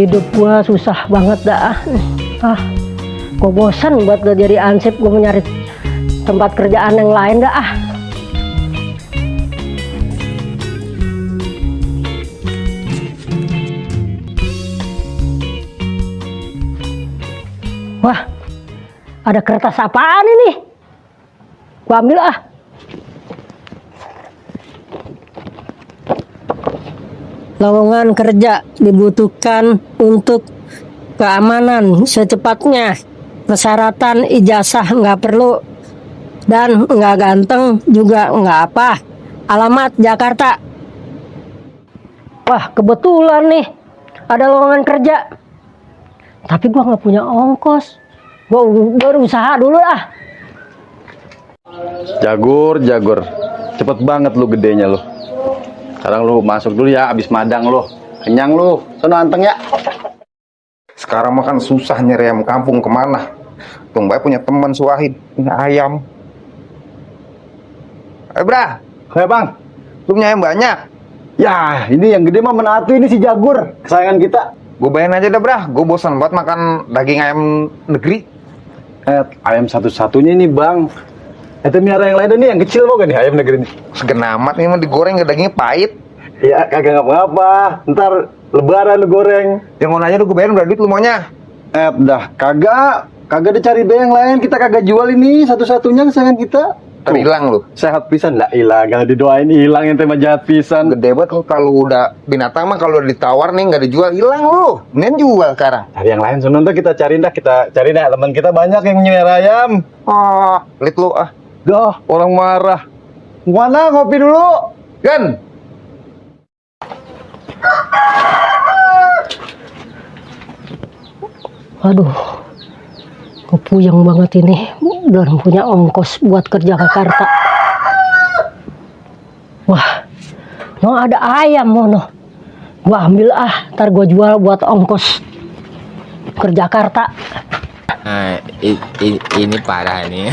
hidup gua susah banget dah. Gua bosan buat gak jadi ansip, gua mau nyari tempat kerjaan yang lain dah. Wah, ada kertas apaan ini? Gua ambil Lowongan kerja dibutuhkan untuk keamanan secepatnya. Persyaratan ijazah nggak perlu dan nggak ganteng juga nggak apa. Alamat Jakarta. Wah, kebetulan nih ada lowongan kerja. Tapi gua nggak punya ongkos. Gua berusaha dulu . Jagur, cepet banget lu gedenya lu. Sekarang lu masuk dulu ya, abis madang lu. Kenyang lu, sono anteng ya. Sekarang makan susah nyari ayam kampung kemana. Tung bae punya teman Suahid, punya ayam. Bra, Kayak bang, lu punya ayam banyak. ya ini yang gede mah menatu ini si Jagur, kesayangan kita. Gue bayarin aja dah bra, gue bosan banget makan daging ayam negeri. Ayam satu-satunya nih bang. Itu miara yang lainnya nih, yang kecil mau gak nih ayam negeri ini? Segen amat nih mah digoreng, dagingnya pahit. Ya kagak ngapa-ngapa, ntar lebaran lu goreng. Yang mau nanya lu gue bayarin berapa duit lu maunya? Dah kagak ada cari deh yang lain, kita kagak jual ini satu-satunya kesayangan kita. Terhilang lu. Sehat pisan lah hilang, kalau didoain hilang yang tema jahat pisan. Gede banget lu kalau udah binatang mah kalau udah ditawar nih nggak dijual hilang lu. Mending jual sekarang. Cari yang lain sono kita cari dah teman kita banyak yang nyari ayam. Pelit lu Dah, orang marah. Mana ngopi dulu? Gan. Aduh, gue puyeng banget ini, belum punya ongkos buat kerja ke Jakarta. Wah, ada ayam mono. Gua ambil ntar gua jual buat ongkos ke Jakarta. Ini parah nih.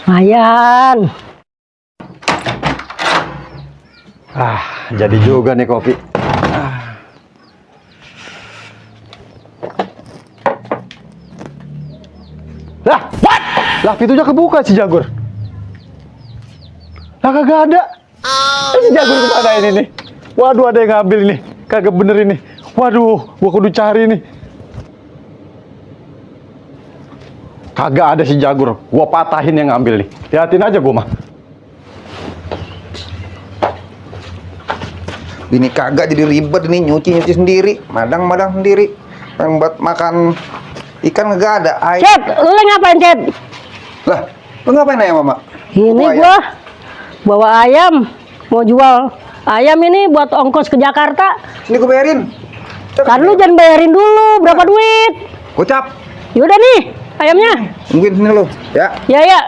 Lumayan. Jadi juga nih kopi. Lah, pintunya kebuka si Jagur. Lah kagak ada. Si Jagur kemana ini nih? Waduh, ada yang ngambil nih. Kagak bener ini. Waduh, gua kudu cari nih. Kagak ada si Jagur. Gua patahin yang ngambil nih. Liatin aja gua mah. Ini kagak jadi ribet nih nyuci sendiri, madang sendiri. Yang buat makan ikan nggak ada. Cet, lu ngapain Cet? Lah, lu ngapain ya mama? Ini gua bawa ayam, mau jual ayam ini buat ongkos ke Jakarta. Sini gue bayarin. Kan lu jangan bayarin dulu, berapa duit? Gocap. Yaudah nih, ayamnya. Mungkin sini lu, ya. Ya.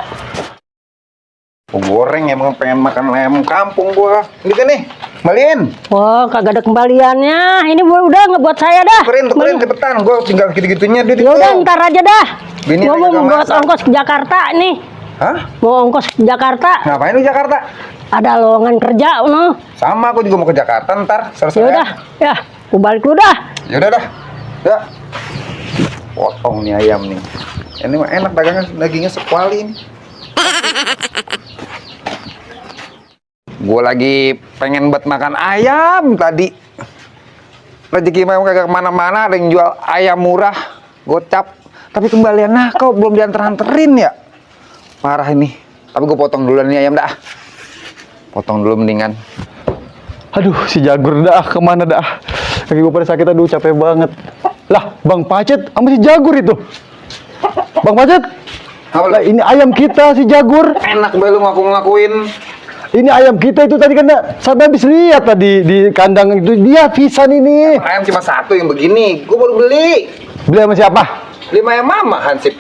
Gua goreng emang pengen makan ayam kampung gua. Ini kan nih, kembaliin. Wah, kagak ada kembaliannya. Ini udah ngebuat saya dah. Tukerin cepetan. Gua tinggal gitu-gitunya duit itu. Ya udah ntar aja dah. Bini gua mau kagak buat masak. ongkos ke Jakarta nih. Hah? Mau ongkos ke Jakarta. Ngapain lu Jakarta? Ada lowongan kerja, no. Sama, aku juga mau ke Jakarta ntar. Selesai. Ya udah, ya. Gua balik dulu dah. Ya udah dah. Ya. Potong nih ayam nih. Ini mah enak dagingnya sekuali ini. Gue lagi pengen buat makan ayam tadi. Rezeki memang kagak kemana-mana, ada yang jual ayam murah, gocap. Tapi kembalian kau belum dianter-anterin ya. Parah ini. Tapi gue potong dulu nih ayam dah. Potong dulu mendingan. Aduh, si Jagur dah kemana dah? Kaki gue pada sakit, aduh capek banget. Lah, Bang Pacet sama si Jagur itu. Bang Pacet, lah ini ayam kita si Jagur. Enak banget lu ngaku-ngakuin. Ini ayam kita itu tadi kan saya habis lihat tadi di kandang itu dia pisan ini. Ayam cuma satu yang begini. Gue baru beli. Beli sama siapa? 5 ayam mama Hansip.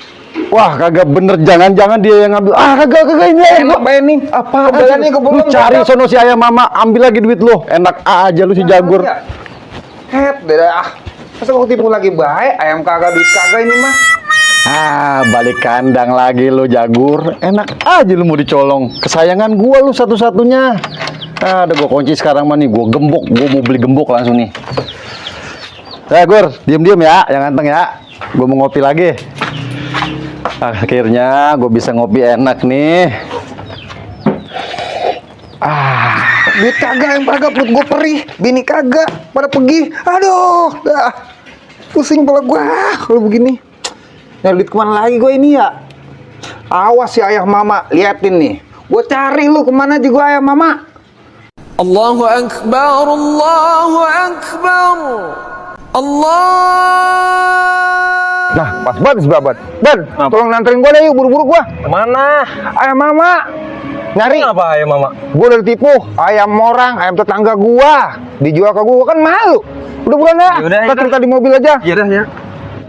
Wah, kagak bener, jangan-jangan dia yang ngambil. Kagak ini ayam. Enak banget nih. Apa? Kembaliannya gue belum. Cari sono si ayam mama, ambil lagi duit lo. Enak aja lu si Jagur. Deh. Masa gue tipu lagi baik, ayam kagak duit kagak ini mah. Balik kandang lagi lu Jagur. Enak aja lu mau dicolong. Kesayangan gua lu satu-satunya. Udah gua kunci sekarang mah nih. Gua gembok, gua mau beli gembok langsung nih. Gur, diem-diem ya, yang ganteng ya. Gua mau ngopi lagi. Akhirnya gua bisa ngopi enak nih. Duit kagak, yang kagak, perut gue perih. Bini kagak, pada pergi. Aduh, dah. Pusing kepala gue kalau begini. Nyari duit kemana lagi gue ini ya? Awas ya ayah mama, liatin nih. Gue cari lu kemana aja gue ayah mama. Allahu Akbar, Allahu Akbar, Allah. Nah, pas banget sebabat. Dan, tolong nanterin gue deh yuk, buru-buru gue. Mana? Ayah mama. Nyari. Apa ya mama? Gue udah ditipu. Ayam orang, ayam tetangga gua dijual ke gua, kan malu. Udah bukan ya? Yaudah, Kita cerita di mobil aja. Iya dah ya.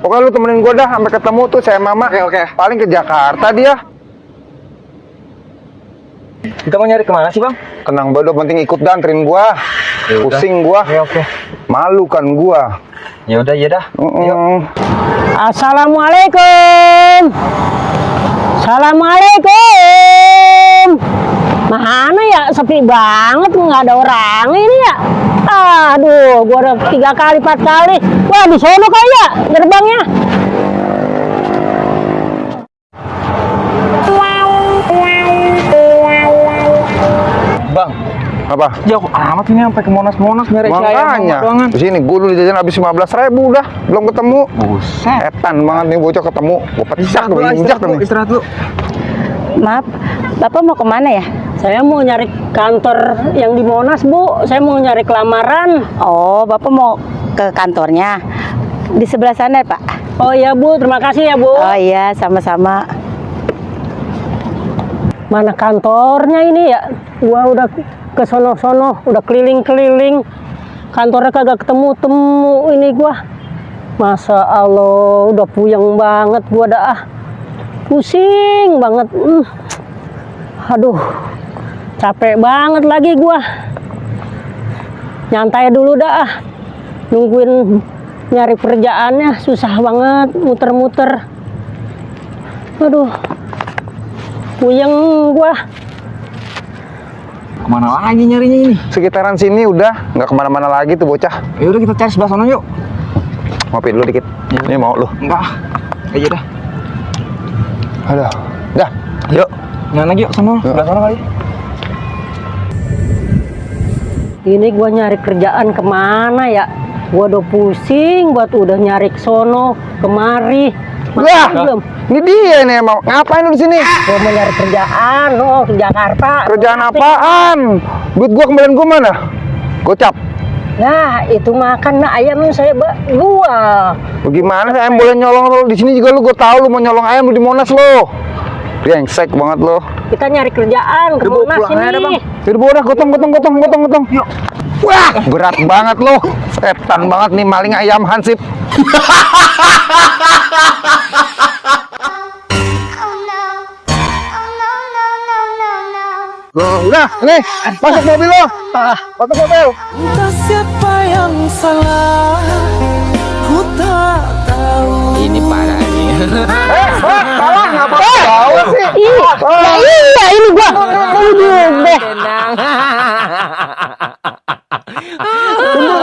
Pokoknya lu temenin gua dah sampai ketemu tuh saya mama. Oke. Paling ke Jakarta dia. Kita mau nyari kemana sih bang? Tenang bodoh, penting ikut dah anterin gua. Yaudah. Pusing gua. Oke. Malu kan gua. Ya udah, iya dah. Assalamualaikum. Assalamualaikum. Mana ya, sepi banget, nggak ada orang ini ya. Aduh, gua udah 3 kali 4 kali. Wah, di sono kayaknya gerbangnya. Bang, Apa? jauh amat ini sampai ke Monas-Monas nyari si ayam Makanya. doangan. Di sini gua dulu jajan habis 15.000 udah, belum ketemu. Buset. Setan banget nih bocah ketemu. Gua pecah Istirahat gua dulu, injak nih. istirahat dulu. Maaf, Bapak mau kemana ya? Saya mau nyari kantor yang di Monas, Bu. Saya mau nyari kelamaran. Oh, Bapak mau ke kantornya. Di sebelah sana ya, Pak? Oh iya, Bu. Terima kasih ya, Bu. Oh iya, sama-sama. Mana kantornya ini ya? Gua udah ke sono-sono, udah keliling-keliling. Kantornya kagak ketemu-temu ini gua. Masa Allah, udah puyeng banget gua dah. Pusing banget. Aduh. Capek banget lagi gua. Nyantai dulu dah. Nungguin nyari kerjaannya susah banget, muter-muter. Aduh. Puyeng gua. Kemana lagi nyarinya ini? Sekitaran sini udah, nggak kemana-mana lagi tuh bocah. Ya udah kita cari sebelah sana yuk. Ngopi dulu dikit. Ini mau lu. Enggak. Aja dah. Aduh. Dah. Yuk. Mana lagi yuk sana? Sebelah sana kali. Ini gua nyari kerjaan kemana ya? Gua udah pusing buat udah nyari ke sono, kemari. Lah, Belum. ini dia nih mau ngapain lu di sini? Gua mau nyari kerjaan, ke Jakarta. Kerjaan apaan? Duit gua kembalian gua mana? Gocap. Nah, itu makan ayam saya gua. Bagaimana ayam boleh nyolong lu di sini juga lu? Gua tahu lu mau nyolong ayam lu di Monas lu. Brengsek banget lu. Kita nyari kerjaan ke Udah, Bu, Monas pulang aja, ini. Bang. Yaudah udah gotong. Yuk. Wah, berat banget lu. Setan banget nih maling ayam Hansip. Udah, nih, masuk mobil lo. Masuk mobil. Entah siapa yang salah, ku tak tahu. Ini parah nih. Salah, ngapain bawa sih? Iya, ini gua. Aduh, deh. Tenang. Tunggu,